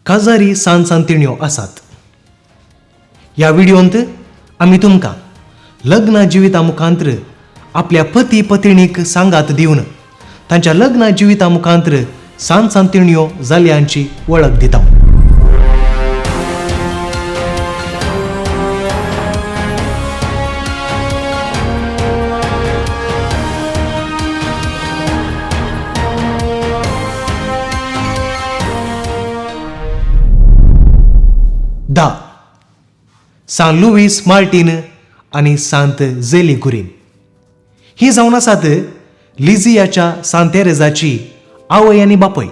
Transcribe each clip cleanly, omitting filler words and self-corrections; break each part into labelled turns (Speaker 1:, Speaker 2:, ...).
Speaker 1: काजारी सान सांतिण्यो आसात. ह्या व्हिडियोंत आमी तुमकां लग्न जिविता मुखांत्र आपल्या पती पतिणीक सांगात दिवन तांच्या लग्न जिविता मुखांत्र सान सांतिण्यो जाल्यांची वळख दिता. धा सान लुईस मार्टीन आनी सांत जेली गुरीन ही जावन आसात लिझियाच्या सांत तेरेजाची आवय आनी बापूय.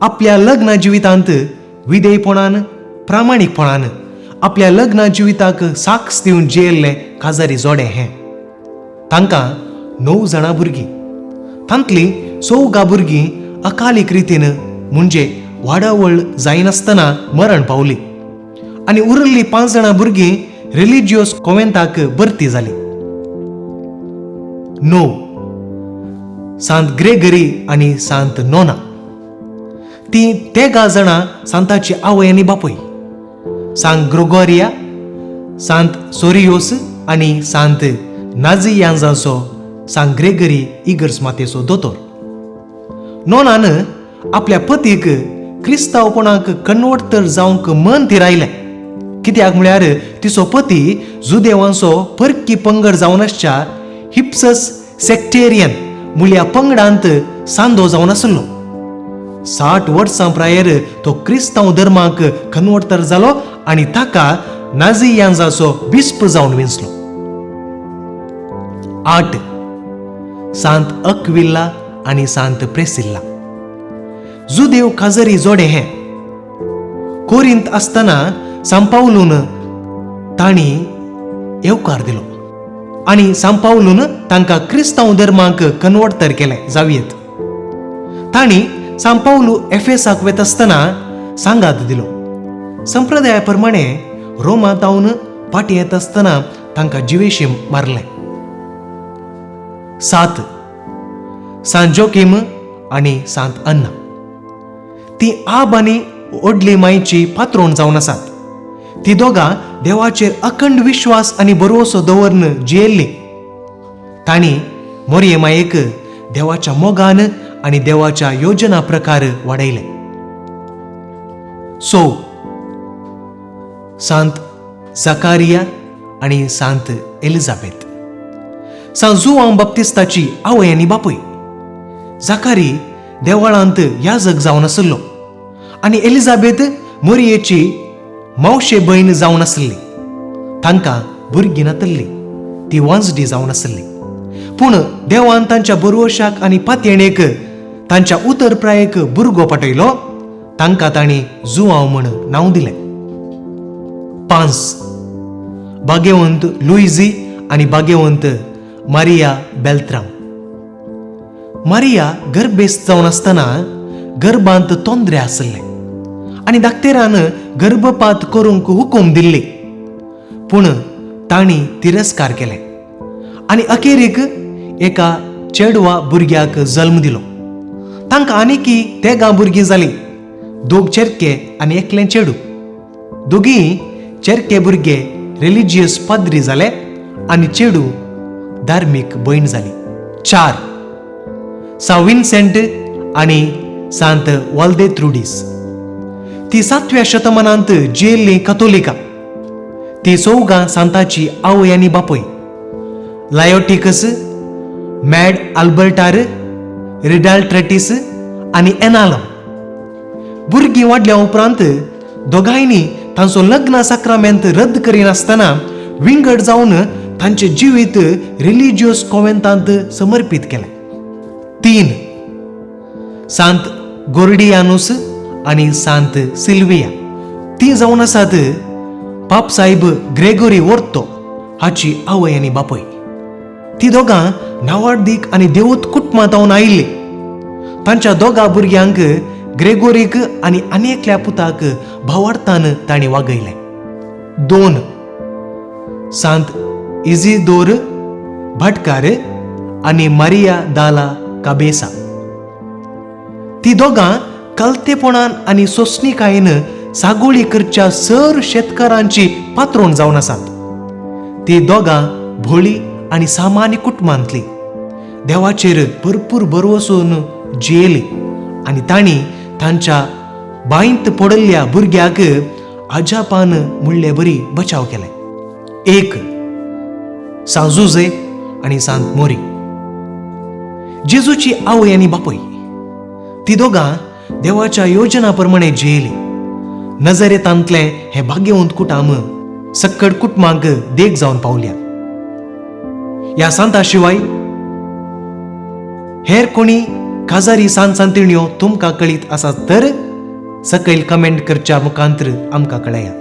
Speaker 1: आपल्या लग्न जिवितांत विधेयपणान प्रामाणीकपणान आपल्या लग्न जिविताक साक्ष दिवन जियेल्लें काजारी जोडे हें. तांकां 9 जाणां भुरगीं, तांतलीं 4 भुरगीं अकालीक रितीन म्हणजे वाडावळ जायनासतना मरण पावली आनी उरिल्लीं 5 जाणां भुरगीं रिलिजियोस कोवेंताक भरती जाली. 9 सांत ग्रेगरी आनी सांत नोना ती 13 जाणां सांताची आवय आनी बापूय. सांत ग्रोगोरिया, सांत सोरियोस आनी सांत नाझियांजाचो सांत ग्रेगरी इगर्स मातेचो दोतोर. नोनान आपल्या पतीक क्रिस्तांवपणाक कन्वर्टर जावंक मन थिरायलें, कित्याक म्हळ्यार तिचो पती जुदेवांचो परकी पंगड जावन आसच्या हिप्सस सेक्टेरियन मुळ्या पंगडांत सांदो जावन आसलो. 60 वर्सां प्रायर तो क्रिस्तांव धर्माक कन्वर्टर जालो आनी ताका नाझियांजाचो बिस्प जावन विंचलो. 8 सांत अक्विल्ला आनी सांत प्रेसिल्ला जुदेव काजरी जोडे हें. कोरिंत आसतना सांपावलून तांणी येवकार दिलो आनी सांपावलून तांकां क्रिस्तांव धर्माक कन्वर्टर केलें जावयेत. तांणी सांपावलू एफेसाक वेता आसतना सांगात दिलो. संप्रदाया प्रमाणे रोमांत फाटीं येता आसतना तांकां जिवेशी मारलें. 7 सांत जोकीम आनी सांत अन्ना ती आब आनी ओडली मायची पात्रोण जावन आसात. ती दोगां देवाचेर अखंड विश्वास आनी भरवसो दवरून जियेल्ली. तांणी मोरये मायेक देवाच्या मोगान आनी देवाच्या योजना प्रकार वाडयले. 6 सांत जाकारिया आनी सांत एलिझाबेथ सांत जुआंव बाप्तिस्ताची आवय आनी बापूय. जाकारी देवळांत याजक जावन आसलो आनी एलिझाबेथ मोरयेची मावशे भयण जावन आसली. तांकां भुरगीं नातल्ली, ती वांजडी जावन आसली. पूण देवान तांच्या बरवशाक आनी पातयेणेक तांच्या उतरप्रायेक भुरगो पाटयलो. तांकां तांणी जुआंव म्हण नांव दिलें. 5 भाग्यवंत लुईजी आनी भाग्यवंत मारिया बेल्त्राम. मारिया गर्भेस्त जावन आसतना गर्भांत तोंदरे आसले आनी डाक्टरान गर्भपात करूंक हुकूम दिल्ली, पूण तांणी तिरस्कार केले आनी अखेरीक एका चेडवा भुरग्याक जल्म दिलो. तांकां आनीकी 13 भुरगीं जालीं, 2 चेरके आनी एकलें चेडू. दोगी चेरके भुरगे रिलिजियस पाद्री जाले आनी चेडू धार्मीक भयण जाली. 4 सा विन्सेंट आनी सांत वाल्देत्रुडीस ती 7व्या शतमानांत जियेल्ली कथोलिका. ती 4 सांताची आवय आनी बापूय. लायोटिकस, मॅड आल्बर्टार, रिडाल्ट्रेटीस आनी एनालम. भुरगीं वाडल्या उपरांत दोगांयनी तांचो लग्न साक्रामेंत रद्द करिनासतना विंगड जावन तांचें जिवीत रिलिजियस कोवेंतांत समर्पीत केलें. 3 सांत गोर्डियानुस आनी सांत सिल्विया ती जावन आसात पापसाहेब ग्रेगोरी ओर्तो हाची आवय आनी बापूय. ती दोगां नावाडदीक आनी देवूत कुटुंबांत आयिल्ली. तांच्या दोगां भुरग्यांक ग्रेगोरीक आनी आनी एकल्या पुताक भावार्थान तांणी वागयलें. 2 सांत इजिदोर भाटकार आनी मारिया दाला काबेसा ती दोगां कलतेपणान आनी सोंसणीकायेन सागोळी करच्या सर शेतकारांची पात्रोण जावन आसात. ती दोगां भोळी आनी सामान्य कुटुंबांतली देवाचेर भरपूर भरवसून जियेली आनी तांणी तांच्या बांयत पडिल्ल्या भुरग्याक अजापान म्हणले बरी बचाव केले. एक सांजुजे आनी सांत मोरी, जेजूची आवय आनी बापूय, ती दोगां देवाच्या योजना प्रमाणे जियेली. नजरेतांतलें हें भाग्यवंत कुटाम सक्कड कुटुंबांक देख जावन पावल्या. ह्या सांता शिवाय हेर कोणी काजारी सांत सांतिण्यो तुमकां कळीत आसात तर सकयल कमेंट करच्या मुखांतर आमकां कळया.